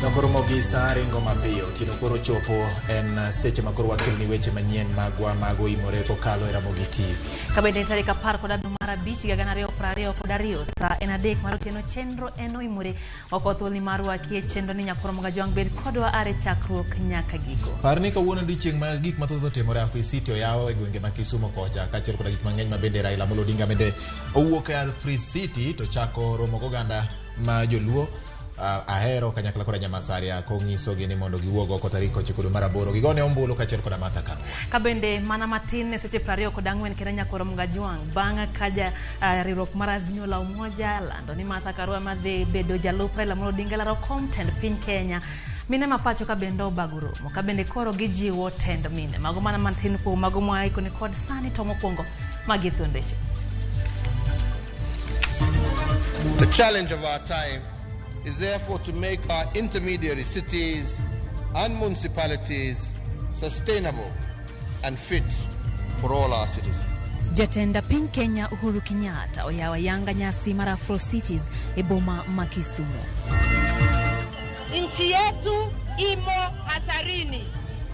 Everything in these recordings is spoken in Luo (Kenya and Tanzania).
Nokoromo gi saa ringo mapiyo. Otieno koro chopo en seche ma koro wakeloni weche manyien magwa mago imore kokalo e Ramogi TV. Kabende tarik 15 5 2022 saa en 3 mar otieno chenro en oimore oko thuolni mar rwaki e chenro ni nyakoro Gajwang' bed kodwa are chakruok nyaka giko. Par ni kawuono odiochieng' ma gik mathoth otimore Afri City oyaw e gwenge ma Kisumu kocha kaachiel koda gik mang'eny ma bende Raila Amolo Odinga bende owuok e Afri City to chako romo goganda ma joluo Ahero kanyakla koda Nyamasaria konyisogi ni mondo giwuog oko tarik 9 dwe mar 8 gigone ombulu kaachiel koda Martha Karua. Kabende mana matin ne seche 24 kende nyakoro Mgajwang' bang' ka ja riwruok mar Azimio la Umoja lando ni Martha Karua madhi bedo jalup Raila Amolo Odinga laro kom tend piny Kenya. Mine ma pacho ka bende obago romo ka bende koro gijiwo tend mine. Mago mana matin kuom mago mwaikoni kod sani to mokwongo magi thuond weche. The challenge of our time is therefore to make our intermediary cities and municipalities sustainable and fit for all our citizens. Jatend piny Kenya Uhuru Kenyatta oyawo ayanga nyasi mar Afro Cities e boma ma Kisumu. Nchi yetu imo hatarini.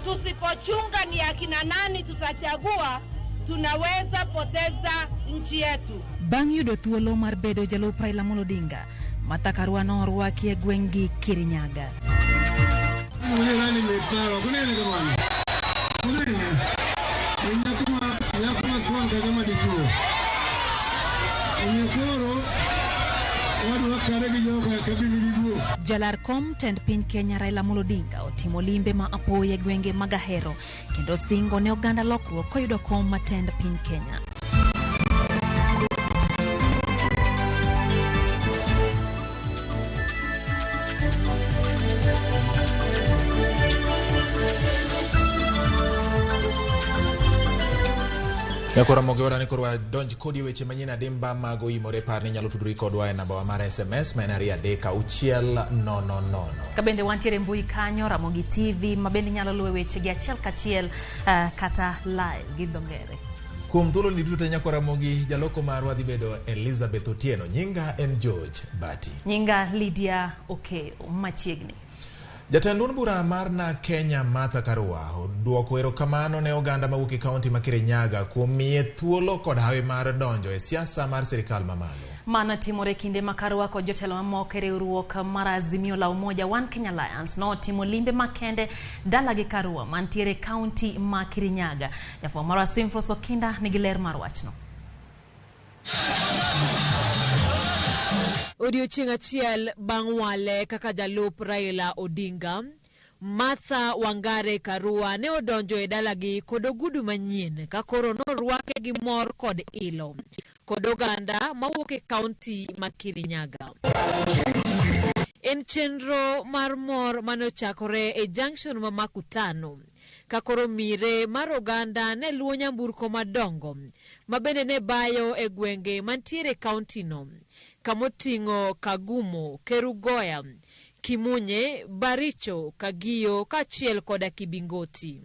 Tusipochunga ni akina nani tutachagua, tunaweza poteza nchi yetu. Bang' yudo thuolo mar bedo jalup Raila Amolo Odinga, Martha Karua norwaki e gweng' gi Kirinyaga. Jalar kom tend piny Kenya Raila Amolo Odinga otimo limbe ma apoya e gwenge mag Ahero kendo singo ne oganda lokruok koyudo kom matend piny Kenya. Nyakoro Ramogi oda ni koro wadonj kodi e weche manyien adimba mag oimore par ni inyalo tudori kodwa e namba wa mar SMS ma en 23600. Kabende wantiere mbui kanyo Ramogi TV ma bende inyalo luwe weche gi achiel kachiel kata live gi dho ngere. Kuom thuolo ni duto nyakoro Ramogi jaloko marwa dhi bedo Elizabeth Otieno. Nyinga en George Bati. Nyinga Lydia Okeyo machiegni. Jatend duond bura mar Na Kenya Martha Karua oduoko erokamano ne oganda mawuok e kaunti ma Kirinyaga kuom miye thuolo kod hawi mar donjo e siasa mar sirikal mamalo. Mano timore kinde ma Karua kod jotelo mamoko e riwruok mar Azimio la Umoja One Kenya Alliance notimo limbe makende dala gi Karua mantiere e kaunti ma Kirinyaga. Jafwambo marwa Simfros Okinda nigi ler mar wachno. Odiochieng' achiel bang' wale kaka jalup Raila Odinga, Martha Wangare Karua ne odonjo e dalagi kod ogudu manyien ka koro norwake gi mor kod ilo kod oganda mawuok e kaunti ma Kirinyaga. En chenro mar mor mane ochakore e junction ma Makutano ka koro mire mar oganda ne luwo nyamburko madongo ma bende ne bayo e gwenge mantiere e kaunti no kamoting'o Kagumo, Kerugoya, Kimunye, Baricho, Kagio kaachiel koda Kibingoti.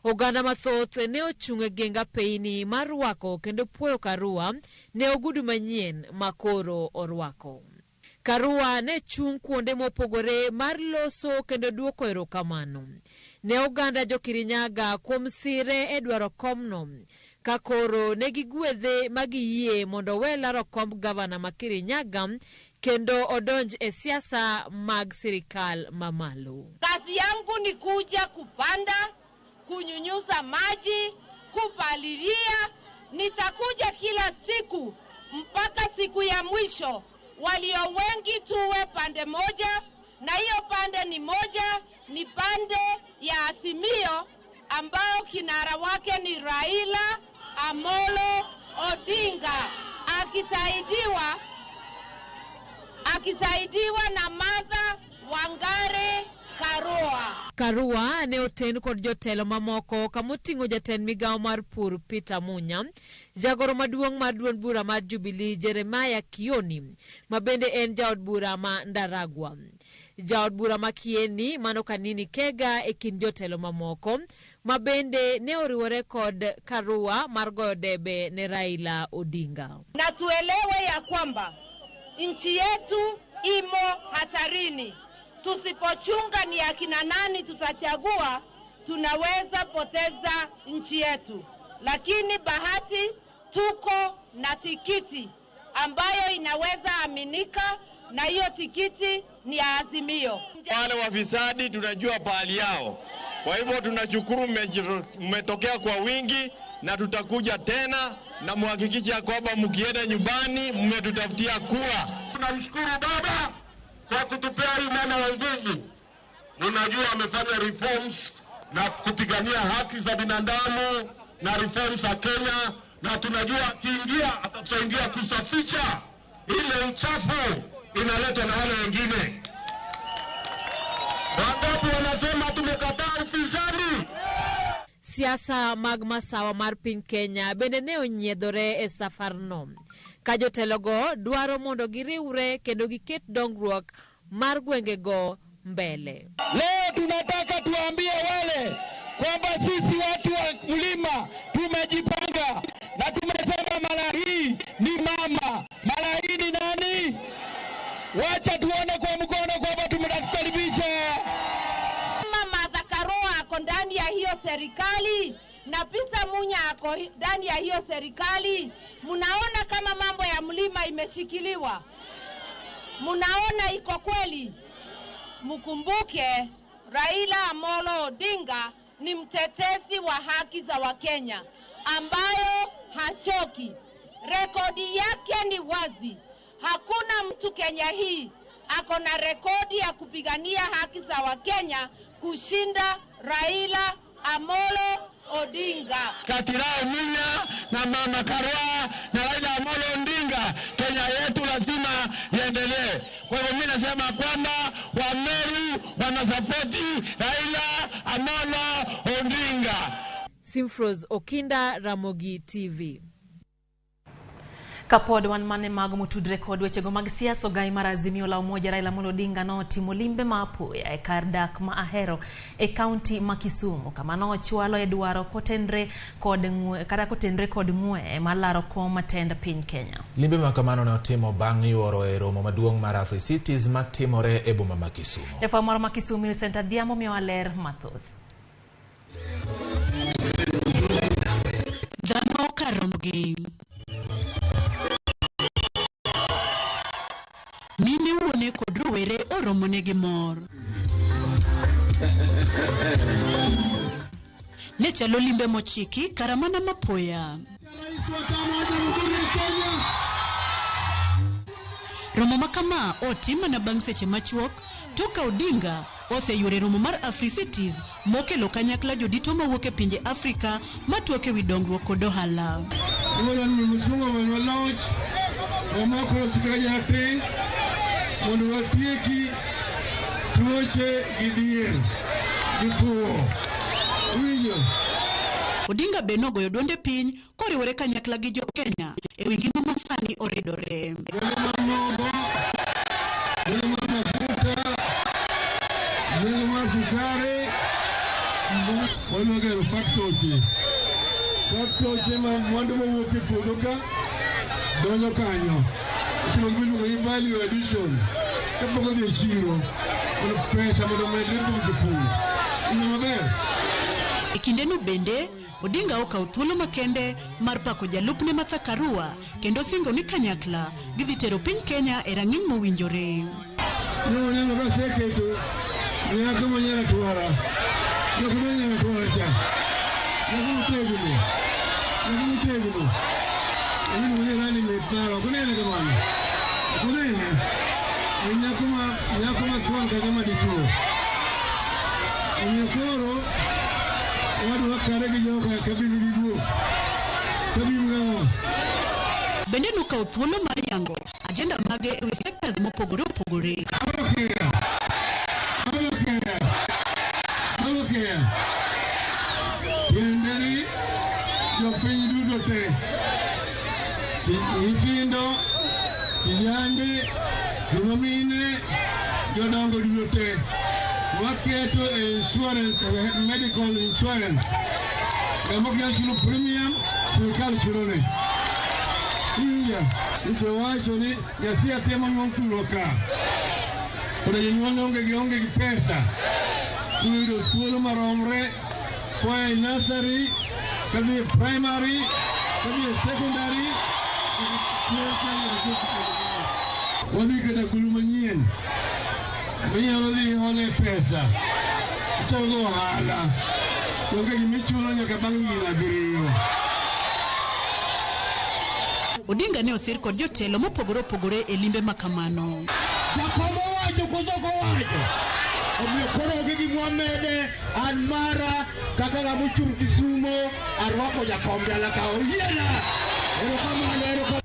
Oganda mathoth ne ochung' e geng apeini mar rwako kendo puoyo Karua ne ogudu manyien ma koro orwako. Karua ne chung' kuonde mopogore mar loso kendo duoko erokamano ne oganda jo Kirinyaga kuom sire e dwaro komno ka koro ne gigwedhe ma giyie mondo owe laro komb gavana ma Kirinyaga kendo odonj e siasa mag sirikal mamalo. Kazi yangu ni kuja kupanda, kunyunyuza maji, kupalilia. Nitakuja kila siku mpaka siku ya mwisho. Walio wengi tuwe pande moja, na hiyo pande ni moja, ni pande ya Azimio ambao kinara wake ni Raila Amolo Odinga akisaidiwa na Martha Wangare Karua. Karua ne oten kod jotelo mamoko kamoting'o jatend migawo mar pur Peter Munya, jagoro maduong' mar duond bura mar Jubilee Jeremiah Kioni, ma bende en jaod bura ma Ndaragwa. Jaod bura ma Kieni mano Kanini Kega e kind jotelo mamoko ma bende ne oriwore kod Karua mar goyo debe ne Raila Odinga. Na tuelewe ya kwamba nchi yetu imo hatarini. Tusipochunga ni akina nani tutachagua, tunaweza poteza nchi yetu. Lakini bahati tuko na tikiti ambayo inaweza aminika, na hiyo tikiti ni ya Azimio. Wale wafisadi tunajua pahali yao. Kwa hivyo tunashukuru mmetokea kwa wingi na tutakuja tena na muhakikishe kwamba mkienda nyumbani mmetutafutia kura. Tunamshukuru baba kwa kutupea hii mama wa nguvu. Unajua amefanya reforms na kupigania haki za binadamu na reforms za Kenya, na tunajua akiingia atatusaidia kusafisha ile uchafu inaletwa na wale wengine. Wangapi wanasema tumekataa ufisadi? Siasa mag masawa mar piny Kenya bende ne onyiedhore e safarno ka jotelogo dwaro mondo giriwre kendo giket dongruok mar gwengego mbele. Leo tunataka tuambie wale kwamba sisi watu wa mlima tumejipanga na tumesema mara hii ni mama, mara hii ni nani? Wacha tuone kwa mkono kwamba tumekukaribisha. Kama Martha Karua ako ndani ya hiyo serikali na Peter Munya ako ndani ya hiyo serikali, mnaona kama mambo ya mlima imeshikiliwa? Mnaona iko kweli? Mkumbuke Raila Amolo Odinga ni mtetezi wa haki za Wakenya ambayo hachoki. Rekodi yake ni wazi. Hakuna mtu Kenya hii ako na rekodi ya kupigania haki za Wakenya kushinda Raila Amolo Odinga. Kati yao Munya na Mama Karua na Raila Amolo Odinga, Kenya yetu lazima iendelee. Kwa hivyo mimi nasema kwamba Wameru wanasapoti Raila Amolo Odinga. Simfros Okinda, Ramogi TV. Kapod wan mane mago motudre kod wechego mag siasa, ogai mar Azimio la Umoja Raila Amolo Odinga notimo limbe ma apoya e kar dak ma Ahero e kaunti ma Kisumu, kama nochwalo e dwaro kotenre kod ng'we kata kotenre kod ng'we mar laro kom tend piny Kenya. Limbe ma kamano ne otimo bang' yuoro e romo maduong' mar Africities matimore e boma ma Kisumu. Jafwambo moro ma Kisumu Millicent Adhiambo miyowa ler mathoth. Dhano karomgi. Mine wuone kod rowere oromone gi mor. Ne chalo limbe mochiki kara mana mapoya. Romo ma kama otim mana bang' seche machuok tok ka Odinga oseyuoro romo mar Africities mokelo kanyakla jodito mawuok e pinje Afrika matwak ewi dongruok kod ohala. Mondo watieki tuoche gi dhier gi fuwo. Winjo. Odinga be nogoyo duonde piny koriwore kanyakla gi jo Kenya ewi ngima ma sani oridore. Nengo mar mogo, nengo mar mafuta, nengo mar sukari, wadwa gero faktoche. Faktoche ma mwandu mawuok e puodho ka donjo kanyo. Itimo gima iluongo ni value addition kapok odhi e chiro mondo pesa mondo omedre kuom jopur. Winjo maber? E kindeno bende, Odinga okawo thuolo makende mar pako jalupne Martha Karua kendo singo ni kanyakla gidhi tero piny Kenya e rang'iny mowinjore. Ne waneno ka aseketo nyako ma nyar atwara. Nyako ma nyar atwara cha. Nyako motegno. Nyako motegno. Iluongo ni running mate mara, ok onene kamano? Ok onene? En nyako ma thuon kata ma dichuo. Omiyo koro wadwa kare gi joka kabiro gi guok. Kabiro gang'o? Bende nokawo thuolo mar yango ajenda mage ewi sectors mopogore opogore. Tiende ni jopiny duto te, nyithindo, kijande, joma mine, jodongo duto te, waketo e insurance, medical insurance. Ng'ama ok nyal chulo premium, sirkal chulone. Iwinjo? Nyicha wacho ni nyathi athia monyuol thurwa ka, Koda jonyuol onge gi pesa. Iyudo thuolo maromre koa e nursery kadhi e primary kadhi e secondary. Wadhi kata gulu manyien minyalo dhi hole pesa ichakogo ohala onge gimichulo nyaka bang' higni 7. Odinga ne osir kod jotelo mopogore opogore e limbe ma kamano. Jakom owacho koso ok owacho? Omiyo koro onge gima wamede an mara kaka ng'ama ochung' Kisumo arwako jakom dala ka oyiena. Erokamano, erokamano.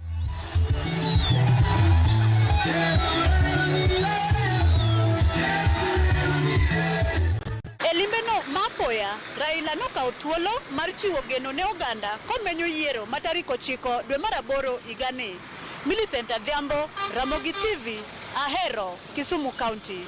E limbeno ma apoya, Raila nokawo thuolo mar chiwo geno ne oganda komenyo yiero ma tarik 9 dwe mar 8 higani. Millicent Adhiambo, Ramogi TV, Ahero, Kisumu County.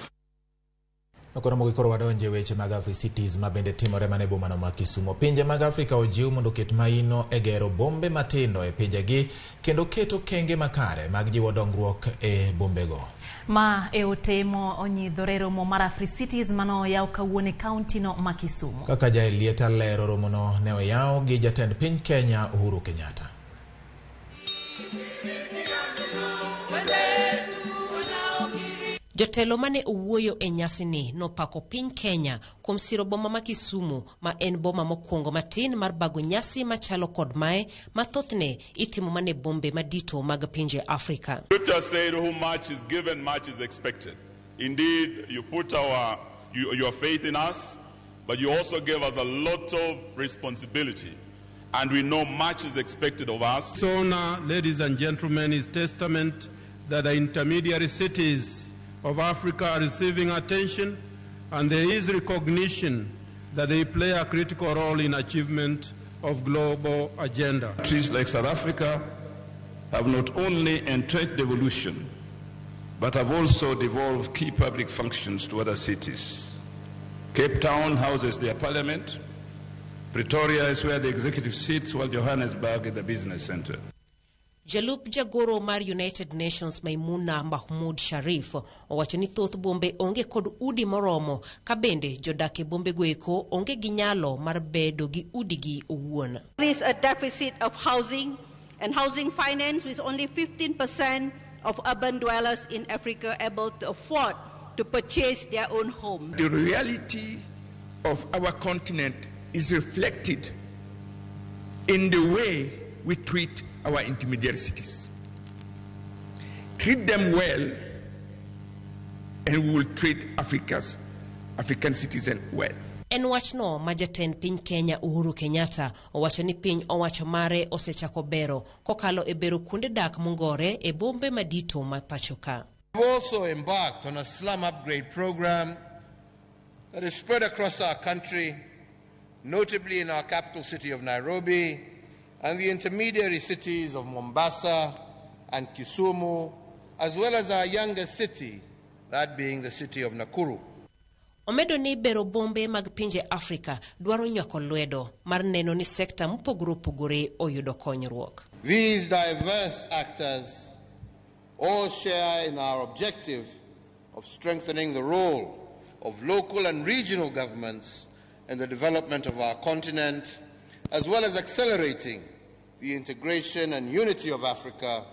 Koro mogik wadonje weche mag Africities ma bende timore mana e bomano ma Kisumo. Pinje mag Afrika ojiw mondo oket maino e gero bombe matindo e pinjegi kendo keto kenge makare mag jiwo dongruok e bombego. Ma e ote mo onyidhore e romo mar Africities mano oyaw kawuono e kaunti no ma Kisumu. Kaka jaelieta lero, romono ne oyaw gi jatend piny Kenya Uhuru Kenyatta. Jotelo mane owuoyo e nyasini nopako piny Kenya kuom siro boma ma Kisumu ma en boma mokwongo matin mar bago nyasi machalo kod mae ma thothne itimo mana e bombe madito mag pinje Afrika. Scripture said, who much is given, much is expected. Indeed, you put your faith in us, but you also gave us a lot of responsibility, and we know much is expected of us. SONA, ladies and gentlemen, is testament that the intermediary cities of Africa are receiving attention, and there is recognition that they play a critical role in achievement of global agenda. Countries like South Africa have not only entrenched devolution, but have also devolved key public functions to other cities. Cape Town houses their parliament, Pretoria is where the executive sits, while Johannesburg is the business center. Jalup jagoro mar United Nations Maimuna Mahmoud Sharif owacho ni thoth bombe onge kod udi moromo ka bende jodak e bombego eko onge gi nyalo mar bedo gi udigi owuon. There is a deficit of housing and housing finance, with only 15% of urban dwellers in Africa able to afford to purchase their own home. The reality of our continent is reflected in the way we treat our intermediary cities. Treat them well, and we will treat African citizens well. En wachno ma jatend piny Kenya Uhuru Kenyatta owacho ni piny owacho mare osechako bero kokalo e bero kuonde dak mongore e bombe madito ma pacho ka. We've also embarked on a slum upgrade program that is spread across our country, notably in our capital city of Nairobi and the intermediary cities of Mombasa and Kisumu, as well as our youngest city, that being the city of Nakuru. Omedo ni bero bombe mag pinje Afrika dwaro nywako lwedo mar neno ni sekta mopogore opogore oyudo konyruok. These diverse actors all share in our objective of strengthening the role of local and regional governments in the development of our continent, as well as accelerating the integration and unity of Africa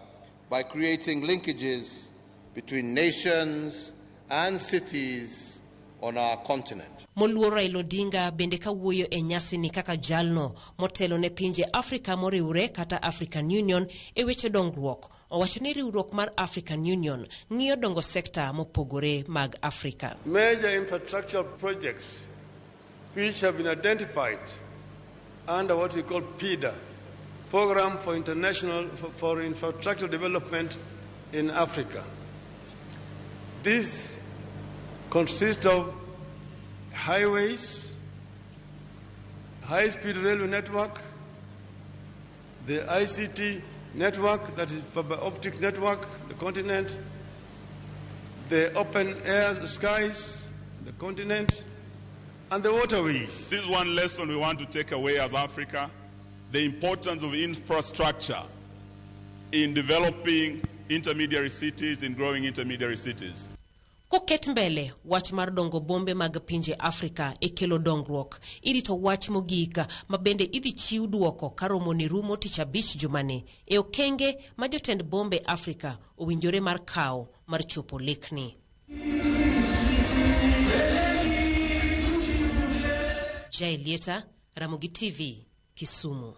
by creating linkages between nations and cities on our continent. Moluor Raila Odinga bende kawuoyo e nyasi ni kaka jalno motelo ne pinje Afrika moriwre kata African Union e weche dongruok. Owacho ni riwruok mar African Union ng'iyo dongo sekta mopogore mag Afrika. Major infrastructure projects which have been identified under what we call PIDA, Program for International for Infrastructure Development in Africa. This consists of highways, high-speed railway network, the ICT network, that is fiber optic network, the continent, the open air skies, the continent, and the waterways. This is one lesson we want to take away as Africa, the importance of infrastructure in developing intermediary cities, in growing intermediary cities. Koket mbele wach mar dongo bombe mag pinje Afrika e kelo dongruok, irito wach mogik ma bende idhi chiw duoko ka romoni rumo tich abich jumani e okenge ma jotend bombe Afrika owinjore mar kawo mar chopo lekni. Jaelieta, Ramogi TV, Kisumu.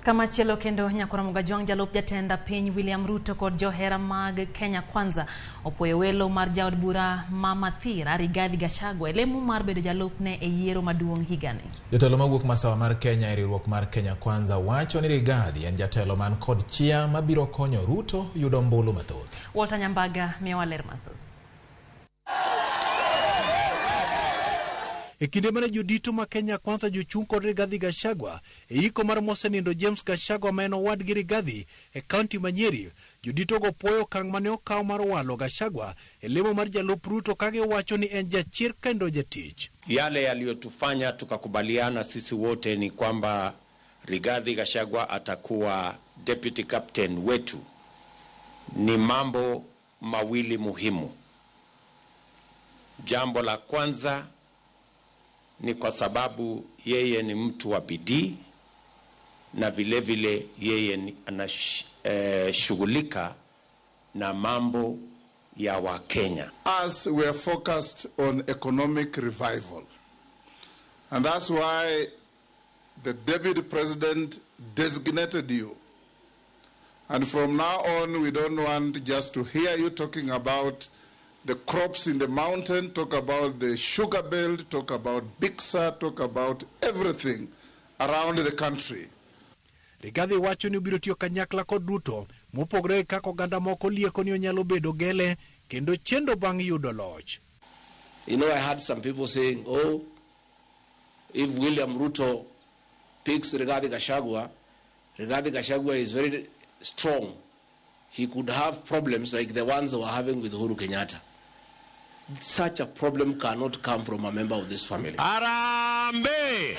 Kamachielo kendo Nyakoromo Gajwang' jalup jatend piny William Ruto kod johera mag Kenya Kwanza opuoyo welo mar jaod bura ma Mathira Rigathi Gachagua e lemo mar bedo jalupne e yiero maduong' higani. Jotelo mawuok masawa mar Kenya e riwruok mar Kenya Kwanza wacho ni Rigathi en jatelo man kod chia mabiro konyo Ruto yudo ombulu mathoth. Walter Nyambaga miyowa ler mathoth. E kinde mane jodito ma Kenya Kwanza jochung' kod Rigathi Gachagua e iko mar mosenindo James Gachagua ma en owadgi Rigathi e kaunti ma Nyeri, joditogo puoyo okang' mane okaw mar walo Gachagua e lemo mar jalup Ruto ka giwacho ni en jachir kendo jatich. Yale yaliyotufanya tukakubaliana sisi wote ni kwamba Rigathi Gachagua atakuwa deputy captain wetu ni mambo mawili muhimu. Jambo la kwanza ni kwa sababu yeye ni mtu wa bidii na vile vile yeye anashughulika na mambo ya Wakenya. As we are focused on economic revival. And that's why the deputy president designated you. And from now on, we don't want just to hear you talking about the crops in the mountain, talk about the sugar belt, talk about Big Sur, talk about everything around the country. Rigathi wacho ni obiro tiyo kanyakla kod Ruto mopogore gi kaka oganda moko lieko ni onyalo bedo gele kendo chendo bang' yudo loch. I had some people saying, oh, if William Ruto picks Rigathi Gachagua, Rigathi Gachagua is very strong. He could have problems like the ones they were having with Uhuru Kenyatta. Such a problem cannot come from a member of this family. Harambee!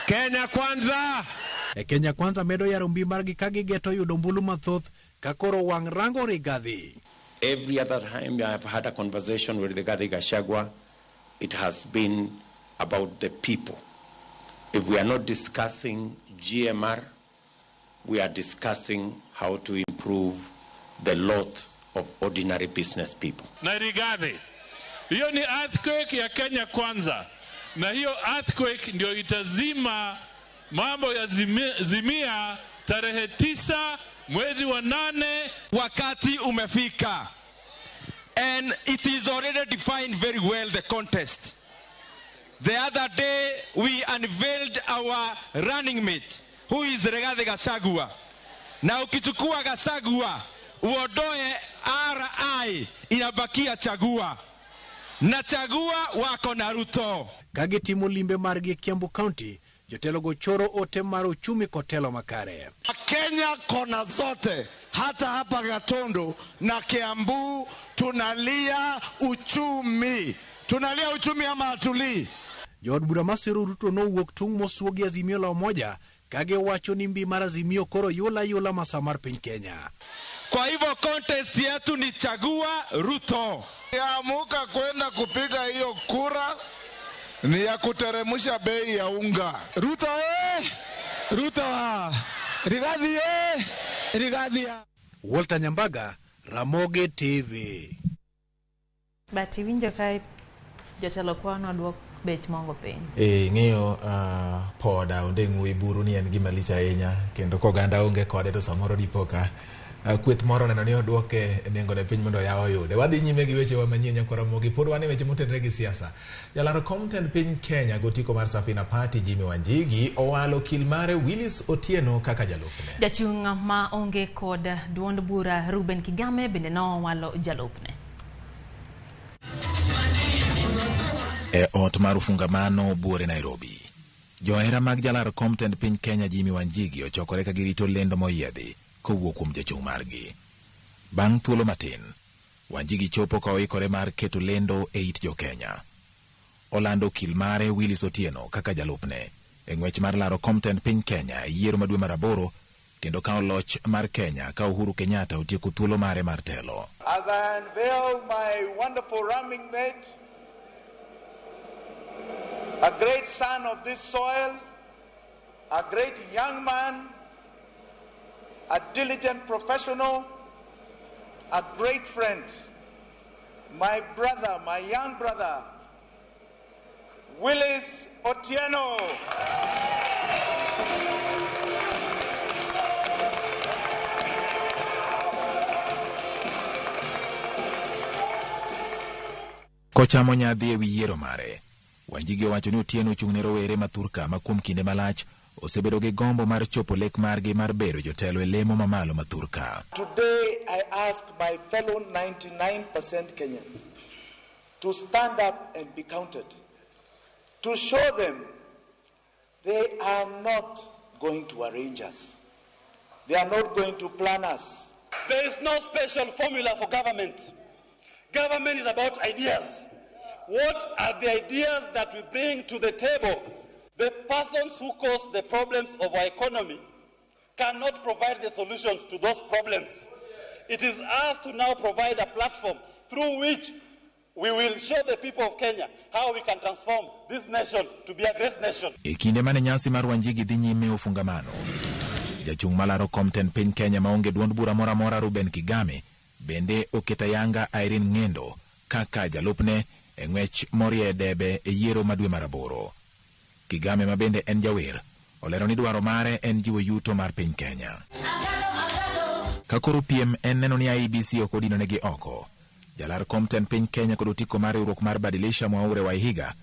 Kenya Kwanza! E Kenya Kwanza medo yaro mbi margi ka gigeto yudo ombulu mathoth ka koro wang' rango Rigathi. Every other time I have had a conversation with Rigathi Gachagua, it has been about the people. If we are not discussing GMR, we are discussing how to improve the lot of ordinary business people. Na Rigathi, hiyo ni earthquake ya Kenya Kwanza, na hiyo earthquake ndio itazima mambo ya zimia tarehe 9 mwezi wa 8. Wakati umefika, and it is already defined very well, the contest. The other day we unveiled our running mate, who is Rigathi Gachagua. Na ukichukua Gachagua uondoe RI, inabakia Chagua. Na Chagua wako na Ruto. Ka gitimo limbe margi e Kiambu County, jotelogo choro ote mar uchumi kotelo makare. Kenya kona zote, hata hapa Gatundu na Kiambu tunalia uchumi. Tunalia uchumi ama hatulii? Jood bura masiro Ruto nowuok tung' mosuogi Azimio la Umoja ka giwacho ni mbi mar Azimio koro yula yula masa mar piny Kenya. Kwa hivyo contest yetu ni Chagua Ruto. Amuka kwenda kupiga hiyo kura ni ya kuteremsha bei ya unga. Ruto Ruto Rigathi Rigathi. Walter Nyambaga, Ramogi TV. But iwinjo ka jotelo kwano duok bech mongo piny. Ing'eyo poda onde ng'we buru ni en gima lich ahinya kendo koganda onge kode to samoro dipo ka kweth moro neno ni oduoke nengo ne piny mondo yaw oyude. Wadhi nyime gi wechewa manyien nyakwa Ramogi, pod wan e weche motenore gi siasa. Jalar kom tend piny Kenya gotiko mar Safina Party Jimmy Wanjigi owalo okil mare Willis Otieno kaka jalupne. Jachung' ma onge kod duond bura Ruben Kigame bende nowalo jalupne. E ot mar ufungamano buore Nairobi, johera mag jalar kom tend piny Kenya Jimmy Wanjigi ochokore ka girito lendo moyiedhi kowuok kuom jachung' margi. Bang' thuolo matin, Wanjigi chopo ka oikore mar keto lendo e it jo-Kenya. Olando okil mare Willis Otieno kaka jalupne e ng'wech mar laro kom tend piny Kenya e yiero ma dwe mar 8 kendo kawo loch mar Kenya ka Uhuru Kenyatta otieko thuolo mare mar telo. As I unveil my wonderful running mate, a great son of this soil, a great young man, a diligent professional, a great friend, my brother, my young brother, Willis Otieno. Kochamo nyadhi e wi yiero mare, Wanjigi owacho ni Otieno ochung' ne rowere ma thurka ma kuom kinde malach osebedo gi gombo mar chopo lek margi mar bedo jotelo e lemo mamalo ma thurka. Today I ask my fellow 99% Kenyans to stand up and be counted, to show them they are not going to arrange us. They are not going to plan us. There is no special formula for government. Government is about ideas. What are the ideas that we bring to the table? The persons who cause the problems of our economy cannot provide the solutions to those problems. It is us to now provide a platform through which we will show the people of Kenya how we can transform this nation to be a great nation. E kinde mane nyasi mar Wanjigi dhi nyime ofungamano, jachung' malaro kom tend piny Kenya maonge duond bura moro amora Ruben Kigame bende oketo ayanga Irene Ng'endo kaka jalupne e ng'wech morie debe e yiero ma dwe mar aboro. Kigame ma bende en jawer olero ni dwaro mare en jiwo yuto mar piny Kenya. Ka koro piem en neno ni IEBC ok odinonegi oko. Jalar kom tend piny Kenya kod otiko mar riwruok mar Badilisha Mwaure Waihiga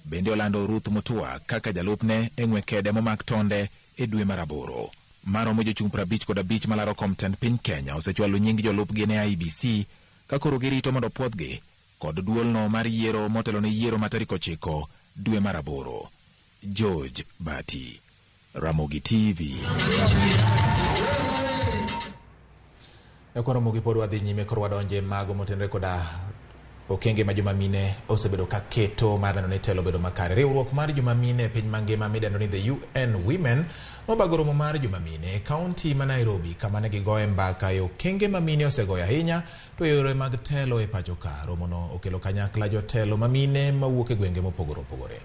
bende olando Ruth Mutua kaka jalupne e ng'we kede momak tonde e dwe mar aboro. Maromo jochung' 55 malaro kom tend piny Kenya osechwalo nying jolupgi ne IEBC ka koro girito mondo puodhgi kod duolno mar yiero motelo ne yiero ma tarik 9 dwe mar aboro. George Bati, Ramogi TV. E Ramogi pod wadhi nyime koro wadonje mago motenore koda okenge ma joma mine osebedo ka keto mar neno ni telo obedo makare. Riwruok mar joma mine e piny mangima midendo ni the UN Women nobago romo mar joma mine e kaunti ma Nairobi kama ne gigoye mbaka e okenge ma mine osegoyo ahinya to e yore mag telo e pacho ka. Romono okelo kanyakla jotelo ma mine mawuok e gwenge mopogore opogore.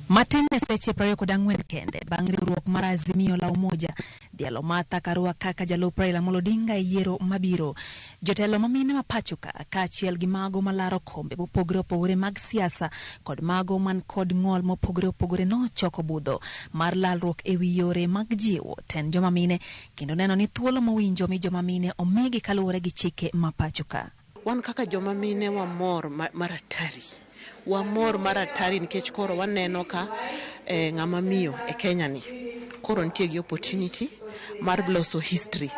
Matin ne seche 24 kende bang' riwruok mar Azimio la Umoja dhialo Martha Karua kaka jalup Raila Amolo Odinga e yiero mabiro. Jotelo ma mine ma pacho ka kaachiel gi mago malaro kombe mopogore opogore mag siasa kod mago man kod ng'ol mopogore opogore nochoko budho mar lalruok e wi yore mag jiwo tend joma mine kendo neno ni thuolo mowinjo mi joma mine omigi kaluwore gi chike ma pacho ka. Wan kaka joma mine wamor maratari. Wamor maratari nikech koro waneno ka ng'ama miyo e Kenya ni koro nitie gi opportunity mar loso history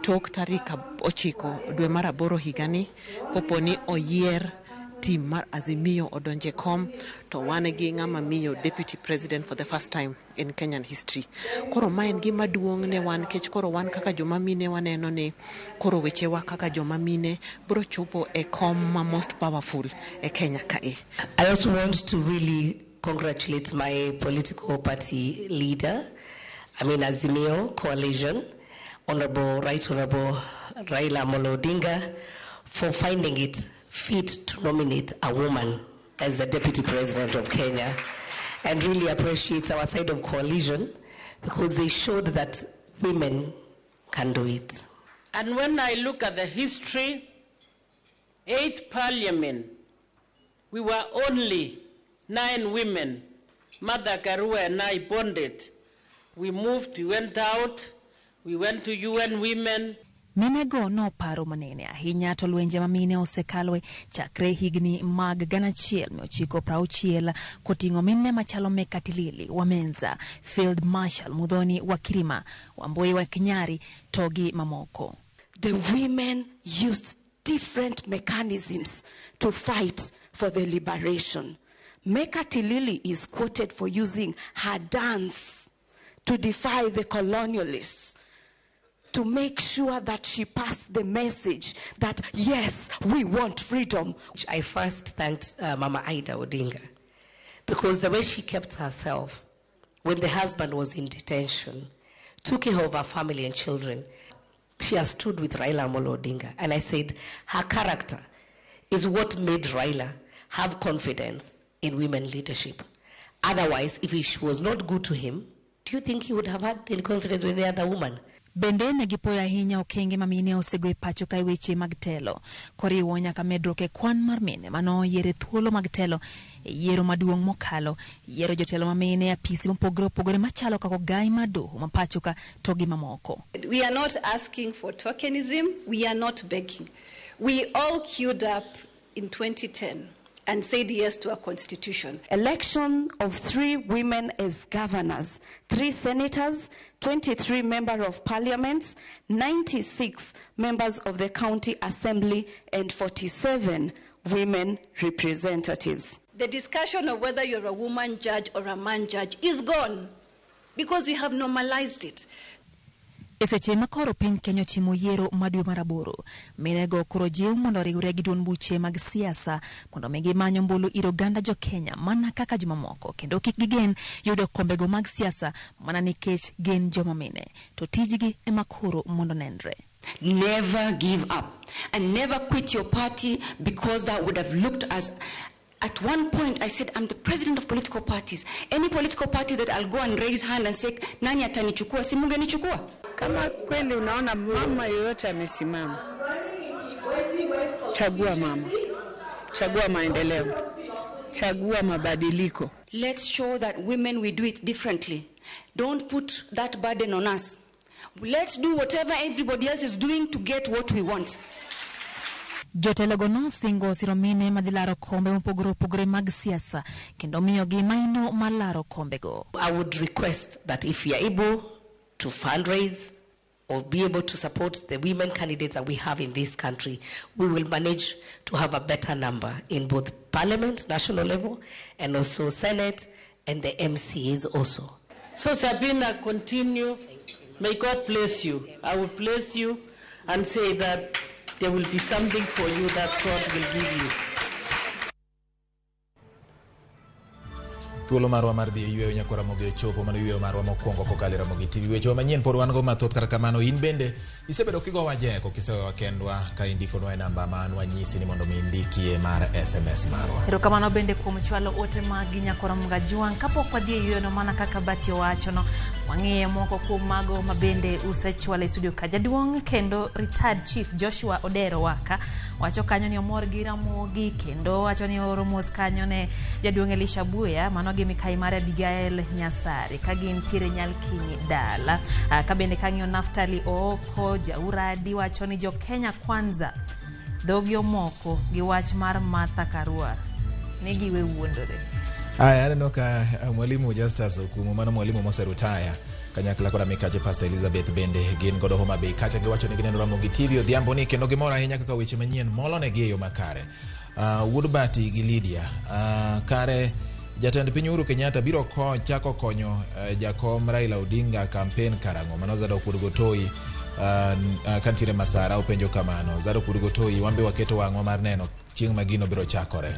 tok tarik 9 dwe mar 8 higani kopo ni oyier team mar Azimio odonje kom to wan gi ng'ama miyo deputy president for the first time in Kenyan history. Koro ma en gima duong' ne wan nikech koro wan kaka joma mine waneno ni koro wechewa kaka joma mine biro chopo e kom ma most powerful e Kenya kae. I also want to really congratulate my political party leader, I mean Azimio Coalition, Honorable Right Honorable Raila Amolo Odinga, for finding it fit to nominate a woman as the Deputy President of Kenya, and really appreciate our side of coalition because they showed that women can do it. And when I look at the history, 8th Parliament, we were only 9 women. Martha Karua and I bonded. We moved, we went out, we went to UN Women. Minego noparo manene ahinya to lwenje ma mine osekalwe chakre higni mag 1960 koting'o mine machalo Mekatilili wa Menza, Field Marshal Muthoni wa Kirima, Wambui wa Kinyari to gi mamoko. The women used different mechanisms to fight for the liberation. Mekatilili is quoted for using her dance to defy the colonialists, to make sure that she passed the message that, yes, we want freedom. I first thanked Mama Ida Odinga, because the way she kept herself when the husband was in detention, took care of her family and children. She has stood with Raila Amolo Odinga. And I said, her character is what made Raila have confidence in women leadership. Otherwise, if she was not good to him, do you think he would have had any confidence with the other woman? Bende ne gipuoyo ahinya okenge ma mine osego e pacho ka e weche mag telo koriwo nyaka medruok e kwan mar mine manoyier e thuolo mag telo e yiero maduong' mokalo, yiero jotelo ma mine e apisi mopogore opogore machalo kaka ogai mar doho ma pacho ka to gi mamoko. We are not asking for tokenism. We are not begging. We all queued up in 2010 and said yes to a constitution. Election of 3 women as governors, 3 senators, 23 member of parliaments, 96 members of the county assembly, and 47 women representatives. The discussion of whether you're a woman judge or a man judge is gone because we have normalized it. E seche ma koro piny Kenya ochimo yiero ma dwe mar aboro, minego koro jiw mondo oriwre gi duond buche mag siasa mondo mi gimany ombulu ir oganda jo Kenya mana kaka jomamoko kendo kik gigen yudo kombego mag siasa mana nikech gin joma mine, to tijgi ema koro mondo nenre. Never give up and never quit your party, because that would have looked as... At one point, I said, I'm the president of political parties. Any political party that I'll go and raise hand and say, nani atanichukua, si mungenichukua. Kama kweli unaona mama yoyote amesimama, chagua mama, chagua maendeleo, chagua mabadiliko. Let's show that women, we do it differently. Don't put that burden on us. Let's do whatever everybody else is doing to get what we want. Jotelogo nosingo siro mine madhi laro kombe mopogore opogore mag siasa kendo miyogi maino mar laro kombego. I would request that if we are able to fundraise or be able to support the women candidates that we have in this country, we will manage to have a better number in both parliament, national level, and also Senate and the MCAs also. So Sabina, continue. May God bless you. I will bless you and say that there will be something for you that God will give you. Thuolo marwa mar dhi e yweyo nyaka Ramogi ochopo, mano yweyo marwa mokwongo kokalo e Ramogi TV. Weche manyien pod wan go mathoth, kata kamano in bende isebedo kigowa jeko kisewewa kendwa ka indikonwa e namba ma nwanyisi ni mondo mi indikie mar SMS marwa. Erokamano bende kuom chwalo ote magi nyaka Ramogi Ajwang'. Kapok wadhi e yweyono, mana kaka Bati owachono, wang'iye moko kuom mago ma bende usechwalo e studio ka. Jaduong' kendo retired Chief Joshua Odero Waka wacho kanyo ni omor gi Ramogi, kendo wacho ni oro mos kanyo ne jaduong' Elisha Buya, mano gi mikai mar Abigail Nyasari ka gintiere Nyalkinyi dala. Ka bende kang'iyo Naftali Ooko Jauradi wacho ni jo Kenya Kwanza dhogi omoko gi wach mar Martha Karua ni giwe wuondore. Aya, aneno ka mwalimu Justus Okumu, mano mwalimu moserutaya kanyakla koda mikache Pastor Elizabeth bende gin godo Homa Bay kacha, giwacho ni gineno Ramogi TV odhiambo ni kendo gimor ahinya kaka weche manyien molonegi e yo makare. Wuod Bati gi Lydia, kare jatend piny Uhuru Kenyatta biro chako konyo jakom Raila Odinga kampen karang'o? Mano Zadok Wuod Gotoi kantiere Masara openjo kamano. Zadok Wuod Gotoi, wan be waketo wang'wa mar neno chieng' ma gino biro chakore.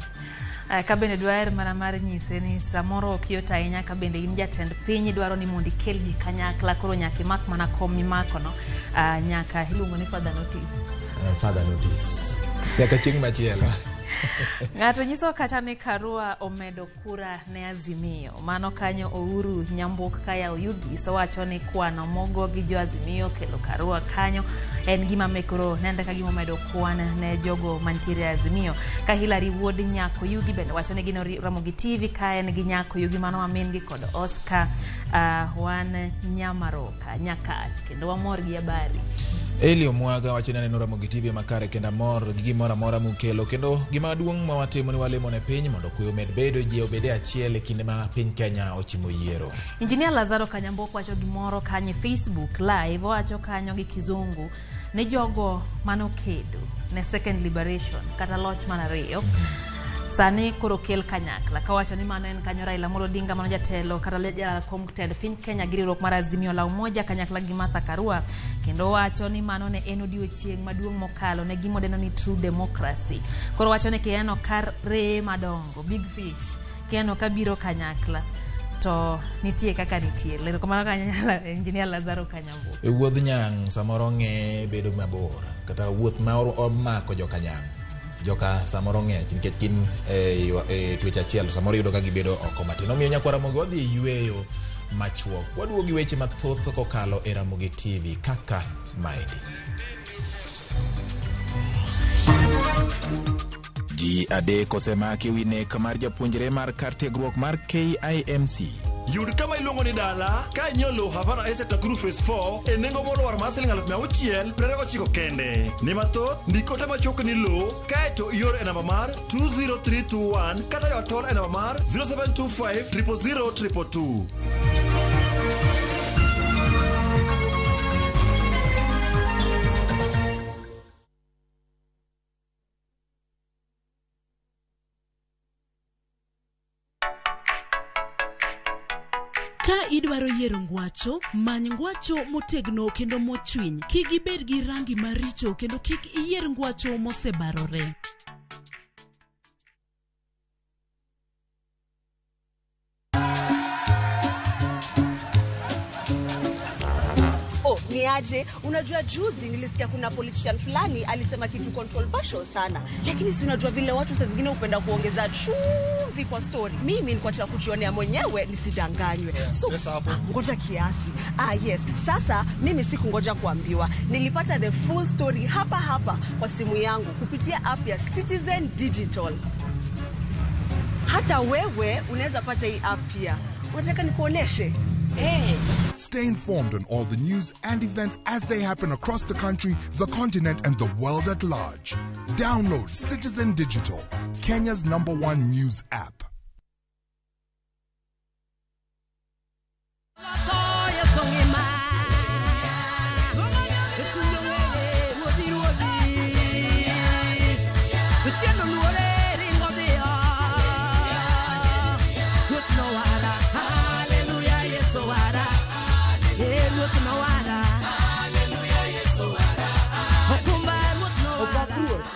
Ka bende dwaher mana mar nyise ni samoro ok yot ahinya ka bende in jatend piny idwaro ni mondo ikel ji kanyakla, koro nyaka imak mana kom mimakono, nyaka iluongo ni father notice. Father notice. Nyaka chieng' machielo. Ng'ato nyiso kata ni Karua omedo kura ne Azimio. Mano kanyo Ouru Nyambok kaya Oyugi so wacho ni kwano mogo gi jo Azimio kelo Karua kanyo en gima mekoro nende ka gima omedo kwan ne jogo mantiere Azimio. Ka Hilary Wuod Nyako Oyugi bende wacho ni gino Ramogi TV ka en gi Nyako Oyugi mano mamin gi kod Oscar wan Nyamaroka Nyakach kendo wamor gi habari. Elio Mwaga wacho ni aneno Ramogi TV makare kendo amor gi gimoro amora mukelo, kendo gima duong' ma watimo ni walemo ne piny mondo kwe omed bedo, ji obed e achiel e kinde ma piny Kenya ochimo yiero. Engineer Lazaro Kanyamboko wacho gimoro kanyo e Facebook live, owacho kanyo gi kizungu ni jogo manokedo ne second liberation kata loch mar ariyo sani koro kel kanyakla, kawacho ni mano en kanyo Raila Amolo Odinga mano jatelo kata jakom tend piny Kenya gi riwruok mar Azimio la Umoja kanyakla gi Martha Karua, kendo wacho ni mano ne en odiochieng' maduong' mokalo ne gima odendo ni true democracy. Koro wacho ni kineno ka reye madongo big fish kineno ka biro kanyakla To nitie kaka nitie. Erokamano kanyo Engineer Lazaro Kanyambu. E wuodh nyang' samoro ng'e bedo mabor kata wuoth ma omako joka nyang' joka samoro ng'ech nikech gin e e twech achiel samoro yudo ka gibedo oko matin. Omiyo nyakwar Ramogi wadhi e yueyo machuok. Waduogo gi weche mathoth kokalo e Ramogi TV kaka maendi. Ji 3 osemaki wi nek mar japuonjre mar kar tiegruok mar KIMC. Yud kama iluongo ni dala ka inyiewo lowo Havana Estate Nakuru Phase 4 e nengo molwar mar siling 629 kende. Ni mathoth, ndik ote machuok ni lowo kaeto ior e namba mar 20321 kata yo tol e namba mar 0725 000 222. Ka idwaro yiero ngwacho, many ngwacho motegno kendo mochwiny. Kik ibed gi rangi maricho kendo kik iyier ngwacho mosebarore. Oh, ni aje? Unajua juzi nilisikia kuna politician fulani alisema kitu controversial sana, lakini si unajua vile watu saa zingine hupenda kuongeza chumvi kwa story. Mimi nilikuwa nataka kujionea mwenyewe nisidanganywe. So ngoja kiasi. Yes. Sasa mimi sikungoja kuambiwa, nilipata the full story hapa hapa kwa simu yangu kupitia app ya Citizen Digital. Hata wewe unaweza pata hii app pia. Unataka nikuoneshe? Hey. Stay informed on all the news and events as they happen across the country, the continent, and the world at large. Download Citizen Digital, Kenya's #1 news app.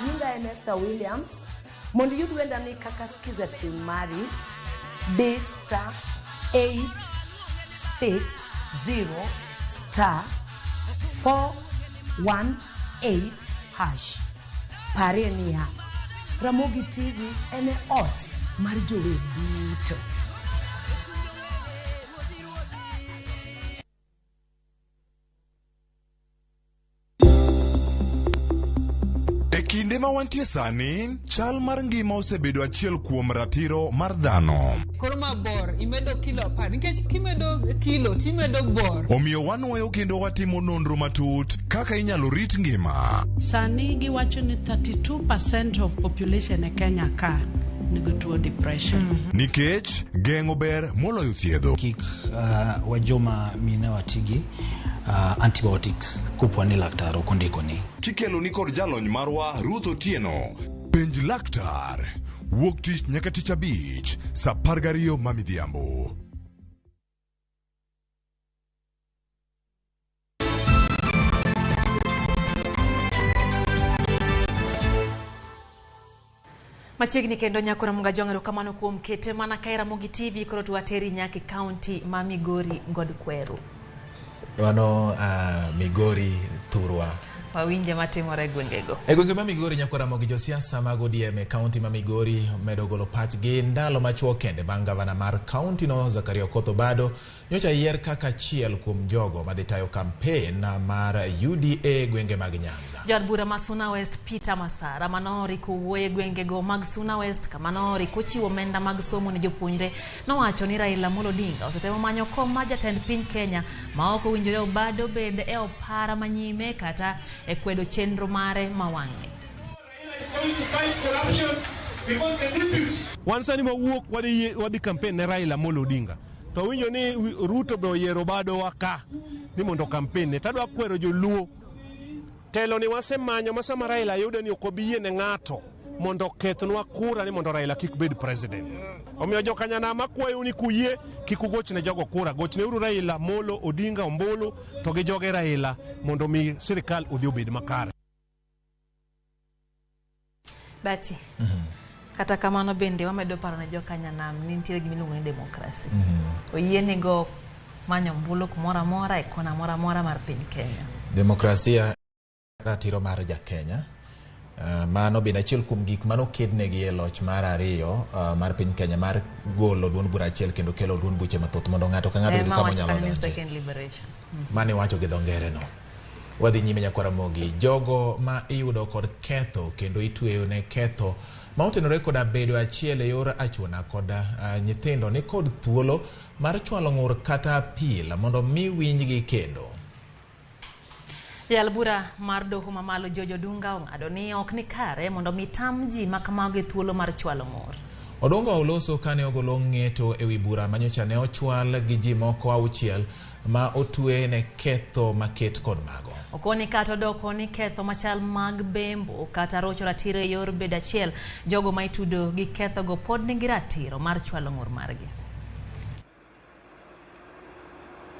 Nyinga en Esther Williams. Mondo iyud wendani kaka skiza tune mari, D star 860 star 418 hash. Parie niya, Ramogi TV en e ot mar jower duto. E kinde ma wantie sani, chal mar ngima osebedo achiel kuom ratiro mar dhano. Koro ma bor, imedo kilo 10, nikech kimedo kilo timedo bor. Omiyo wanwoyo kendo watimo nonro matut kaka inyalo rit ngima. Sani giwacho ni 32% of population e Kenya ka nigi tuo depression. Nikech geng'o ber moloyo thiedho. Kik wajoma mine watigi antibiotics kopo ni laktar ok ondikoni. Kikelo ni kod jalony marwa Ruth Otieno. Penj laktar. Wuok tich nyaka tich abich, saa 12 ma midhiambo. Machiegni kendo nyakora Munga Jwang' erokamano kuom kete mana kae Ramogi TV koro tuwateri nyaka e kaunti ma Migori ngod Kweru. Mano Migori thurwa. Wawinje matimore e gwengego. E gwenge ma Migori nyakwar Ramogi josiasa mag ODM e kaunti ma Migori medo golo pachgi ndalo machuok kende bang' gavana mar kaunti no Zakaria Okoth Obado nyocha yier kaka achiel kuom jogo madhi tayo kampen mar UDA gwenge mag Nyanza. Jaod bura ma Suna West Peter Masara manooriko wuoyo e gwengego mag Suna West kama nooriko chiwo omenda mag somo ne jopuonjre nowacho ni Raila Amolo Odinga osetemo manyo kom mar jatend piny Kenya ma ok owinjore Obado bed e opara manyime kata e kwedo chenro mare ma wang'ni. Wan sani mawuok wadhi campaign ne Raila Amolo Odinga. To winjo ni Ruto be oyiero Obado wa ka ni mondo campaign ne. Tadwa kwero joluo. Telo ni wasemanyo ma sama Raila yudo ni ok obi yie ne ng'ato mondo okethnwa kura ni mondo Raila kik bed president. Omiyo jokanyanam akwayou ni kuyie kik ugoch ne jogo kura. Gochneuru Raila Amolo Odinga ombulu to gi joge Raila mondo mi sirikal odhi obed makare. Bati. Kata kamano bende wamedo paro ne jokanyanam ni nitiere gima iluongo ni demokrasi. Oyienigo manyo ombulu kumoro amora e kona moro amora mar piny Kenya. Demokrasia ratiro mar jakenya. Mano bende achiel kuom gik manokednegi e loch mar ariyo mar piny Kenya mar golo duond bura achiel kendo kelo duond buche mathoth mondo ng'ato ka ng'ato oyud Ema kama wacho onyalo kanyo ni donje. second liberation. Mane iwacho gi dho ngere no. Wadhi nyime nyakwar Ramogi. Jogo ma iyudo kod ketho kendo itweyo ne ketho ma otenore koda bedo achiel e yor achuna kod nyithindo ni kod thuolo mar chwalo ng'ur kata apil mondo mi winjgi kendo. Jayal bura mar doho mamalo George Odunga ong'ado ni ok ni kare mondo mi tam ji ma kamago e thuolo mar chwalo ng'ur. Odunga oloso kane ogolo ng'eto ewi bura manyocha ne ochwal gi ji moko auchiel ma otwe ne ketho maket kod mago. Okoni kata odoko ni ketho machal mag bembo kata rocho ratiro e yor bedo achiel, jogo ma itudo gi kethogo pod nigi ratiro mar chwalo ng'ur margi.